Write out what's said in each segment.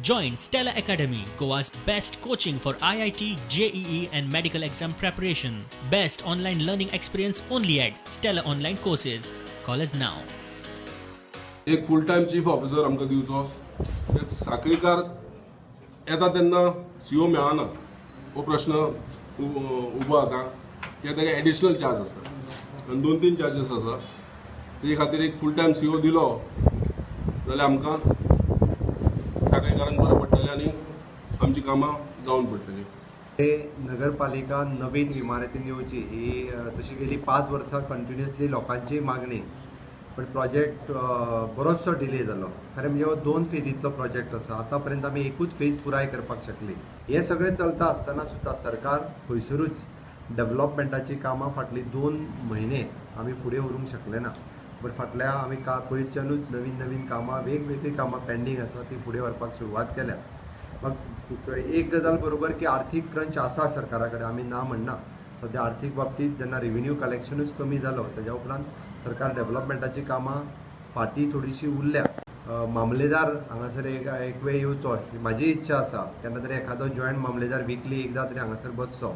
Join Stella Academy, Goa's best coaching for IIT, JEE, and medical exam preparation. Best online learning experience only at Stella Online Courses. Call us now. एक full time chief officer आमकां दिवचो. एक साखळीकार येता तेन्ना CO मेळना, हो प्रश्न उबो जाता कित्याक ताका एडिशनल चार्ज आसता आनी दोन तीन चार्जीस आसा. ते खातीर एक फूल टायम सीओ दिलो जाल्यार आमकां साखळीकारांक बरें पडटलें आनी आमची कामां जावन पडटलीं. हे नगरपालिका नवीन इमारतीन येवची ही तशी गेली 5 वर्सां कंटिन्युअसली लोकांची मागणी, पण प्रोजेक्ट बरोचसो डिले जालो. खरें म्हणजे हो दोन फेजींतलो प्रोजेक्ट आसा. आतां पर्यंत आमी एकूच फेज पुराय करपाक शकली. हें सगळें चलता आसतना सुद्दां सरकार खंयसरूच डेव्हलपमेंटाची कामां फाटली 2 म्हयने आमी फुडें व्हरूंक शकले ना. बट फाटल्या आमी का पयरच्यानूच नवीन नवीन कामां, वेगवेगळीं कामां पेंडींग आसा, ती फुडें व्हरपाक सुरवात केल्या. मग एक गजाल बरोबर की आर्थीक क्रंच आसा सरकारा कडेन, आमी ना म्हणना. सद्या आर्थीक बाबतींत जेन्ना रेव्हेन्यू कलेक्शनूच कमी जालो, तेज्या उपरांत सरकार डेव्हलपमेंटाची कामां फाटीं थोडीशी उरल्या. मामलेदार हांगासर एक एक वेळ येवचो ही म्हाजी इच्छा आसा. केन्ना तरी एखादो जॉयंट मामलेदार विकली एकदां तरी हांगासर बसचो,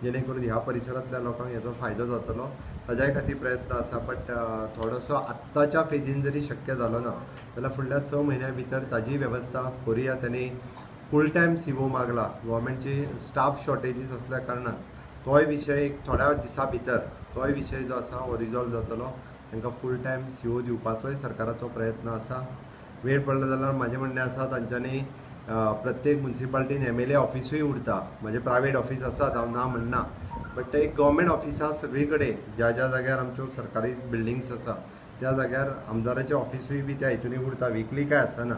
जेणे करून ह्या परिसरांतल्या लोकांक हेजो फायदो जातलो. ताज्याय खातीर प्रयत्न आसा, बट थोडोसो आत्ताच्या फेजीन जरी शक्य जालो ना जाल्यार फुडल्या 6 म्हयन्या भितर ताजी वेवस्था करुया. तांणी फूल टायम सीओ मागला. गव्हर्मेंटची स्टाफ शॉर्टेजीस असल्या कारणान तोय विशय एक थोड्या दिसां भितर तोय विशय जो आसा हो रिजॉल्व जातलो. तांकां फूल टायम सीओ दिवपाचोय सरकाराचो प्रयत्न आसा. वेळ पडलो जाल्यार म्हाजें म्हणणें आसा, तांच्यांनी प्रत्येक मुन्सिपाल्टीन एमएलए ऑफिसूय उरता. म्हजें प्रायवेट ऑफीस आसात, हांव ना म्हणना, बट एक गव्हर्मेंट ऑफिसां सगळी कडेन ज्या ज्या जाग्यार आमच्यो सरकारी बिल्डिंग्स आसा त्या जाग्यार आमदाराचें ऑफिसूय बी त्या हितून उरता. विकली काय आसना,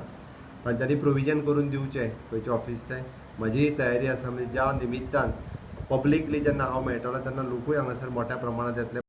तांच्यांनी प्रोविजन करून दिवचें खंयचें ऑफीस तें. म्हजी तयारी आसा, म्हणजे ज्या निमित्तान पब्लिकली जेन्ना हांव मेळटलो तेन्ना लोकूय हांगासर मोठ्या प्रमाणात येतले.